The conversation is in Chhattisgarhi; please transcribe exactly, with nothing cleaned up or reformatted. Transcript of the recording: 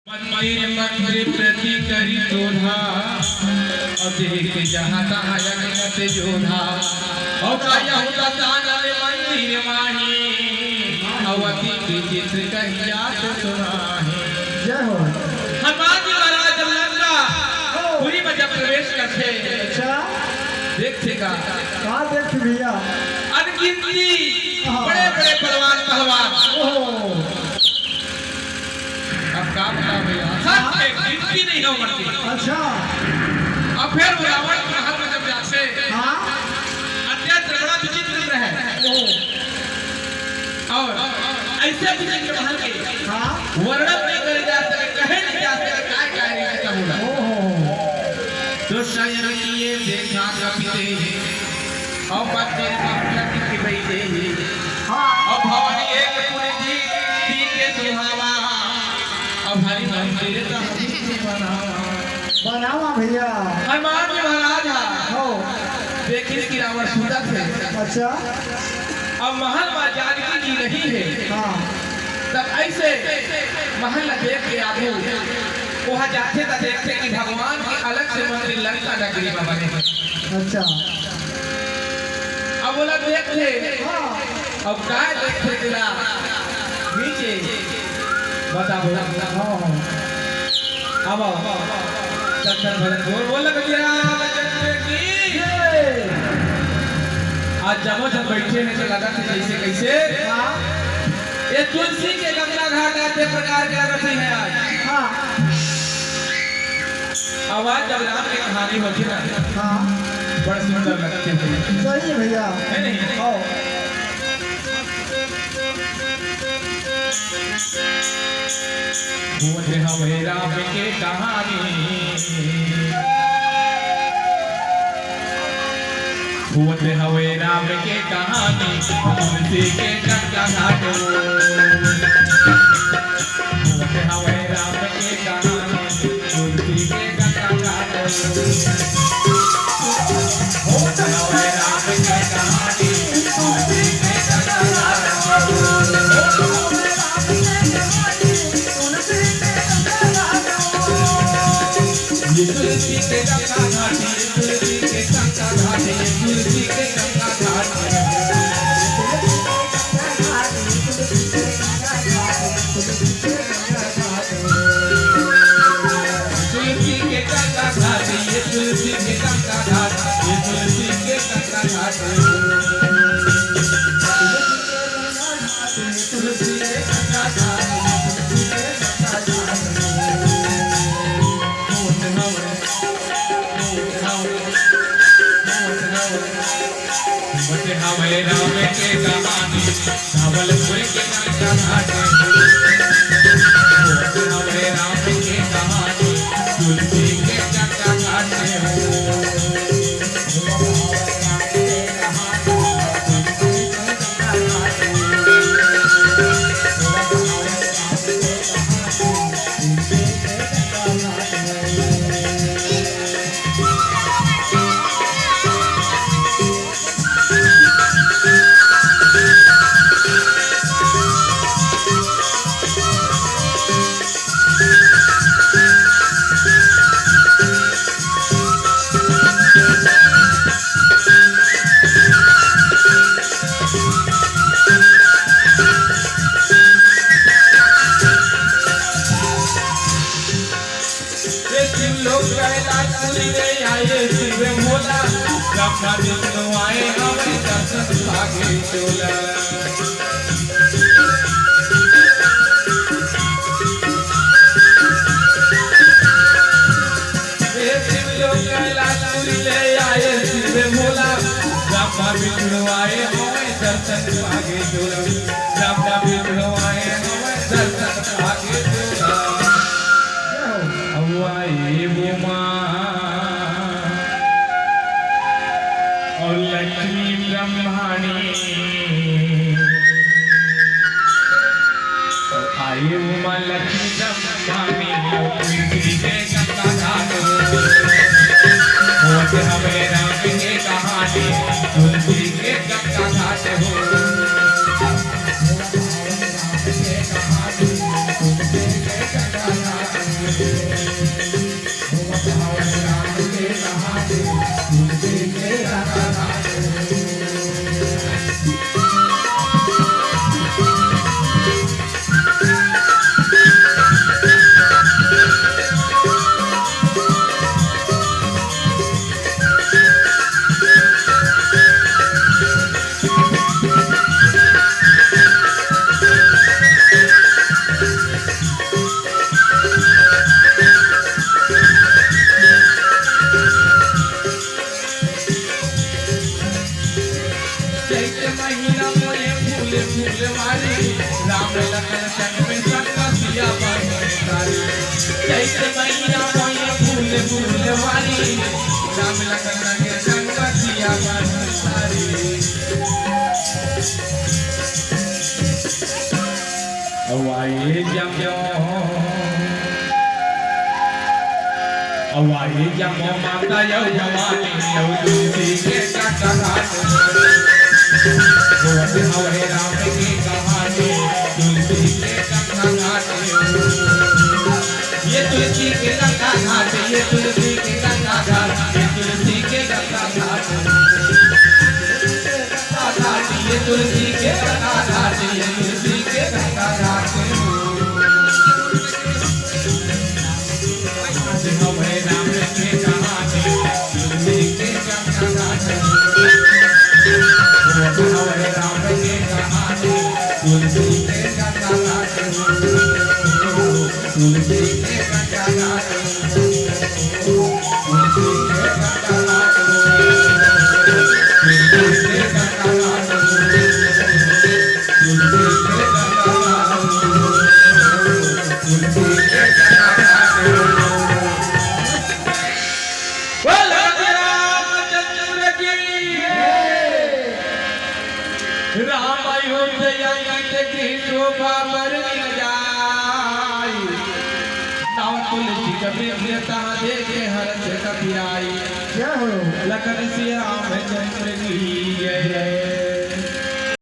मंदिर मंदिर प्रति करी शोधा, अउ देख जहाँ तहाँ अगणित जोधा। अउ जायहु दसानन मंदिर माही, अउ अति विचित्र कहि जात सुनाही। जय हो। हनुमान जी महाराज जब लंका ओ। पुरी में जब प्रवेश करथे, अच्छा। देखथे का? का देखथे भैया? अनगिनती हाँ। बड़े बड़े बलवान पहलवान। ओहो। अब का बताओ भैया? हाँ। एक गिनती नहीं हो बनती। अच्छा। अब फिर वो रावण के महल में जब जाते, हाँ। अत्यंत बड़ा विचित्र है। ओहो। और ऐसे विचित्र महल के हाँ। वर्णन नहीं करे जा सके, कहे नहीं जा सके, काय काय नहीं कहूँगा। ओहो। तो शयन किए देखा कपि देहि, अउ पत्नी संग लखि बैठे ही। हाँ। अउ भवन एक पुनि दीन, दीन के सुहावा, अउ हरि मंदिर तह दीन बनावा। बनावा भैया। हनुमान जी महाराज हा। हो। देखिस कि रावण सुतत हे। अच्छा। अब महल में जानकी जी नहीं है। हाँ। तब ऐसे महल ला देख के आगू वहाँ जाथे त देखथे कि भगवान के अलग से मंदिर लंका नगरी में बने हे। अच्छा। अब ओला देखथे। हाँ। अब काय देखथे तेला नीचे बताबो। हाँ, हाँ। अब चंदन भजन जोर बोल लग गया। आज जम्मो झन बैठे हे तो लगत हे जैसे कैसे हाँ। ये तुलसी के गंगा घाट आते प्रकार के लगत हे आज। हाँ। आवाज जब राम के कहानी होथे ना, हाँ। बड़ा सुंदर लगथे भैया। सही भैया। है नहीं? हाँ। होत हवे राम के कहानी, होत हवे राम के कहानी, तुलसी के गंगा घाट। होत हवे राम के कहानी, तुलसी के गंगा घाट। होत हवे राम के कहानी, तुलसी के गंगा घाट। ये तुलसी के गंगा घाट, ये तुलसी के गंगा घाट, ये तुलसी के गंगा घाट। तुलसी के गंगा घाट, ये तुलसी के गंगा घाट, ये तुलसी के गंगा घाट। होत हवे राम के कहानी, धवलपुर के गंगा घाट। होत हवे राम के कहानी, तुलसी के गंगा घाट। ये शिव लोक कैलाशपुरी में आए शिव भोला, ब्रह्मा विष्णु आए हमें दर्शन पाके चोला। ये शिव लोक कैलाशपुरी में आए शिव भोला, ब्रह्मा विष्णु आए हमें दर्शन पाके चोला। ब्रह्मा विष्णु आए हमें दर्शन पाके चोला। अउ आए उमा अउ लक्ष्मी ब्रह्माणी, अउ आए उमा लक्ष्मी ब्रह्माणी, अउ तुलसी के गंगा घाट। होत हवे राम के कहानी, तुलसी के गंगा घाट हो। चैत महीना मोहे फूले फूलवारी, राम लखन संग में संगतिया बन सारी। चैत महीना मोहे फूले फूलवारी, राम लखन संग संगतिया बन सारी। अउ आए जम्मो, अउ आए जम्मो माता अउ भवानी, अउ तुलसी के कटहर। रोवत हवे राम के कहानी, तुलसी के गंगा घाट। ये तुलसी के गंगा घाट, ये तुलसी के गंगा घाट, ये तुलसी के गंगा घाट। ये तुलसी के गंगा घाट, ये तुलसी के गंगा घाट। हवे राम के कहानी, तुलसी के गंगा घाट। हवे राम के कहानी, तुलसी के गंगा घाट। तुलसी के गंगा घाट। बोल रामचंद्र की। राम अयोध्या गीत की शोभा बरनि न जाय। नाम तुलसी के प्रेम तहाँ देखे हरष कपि आय। जय हो। लखन सिया रामचंद्र की जय।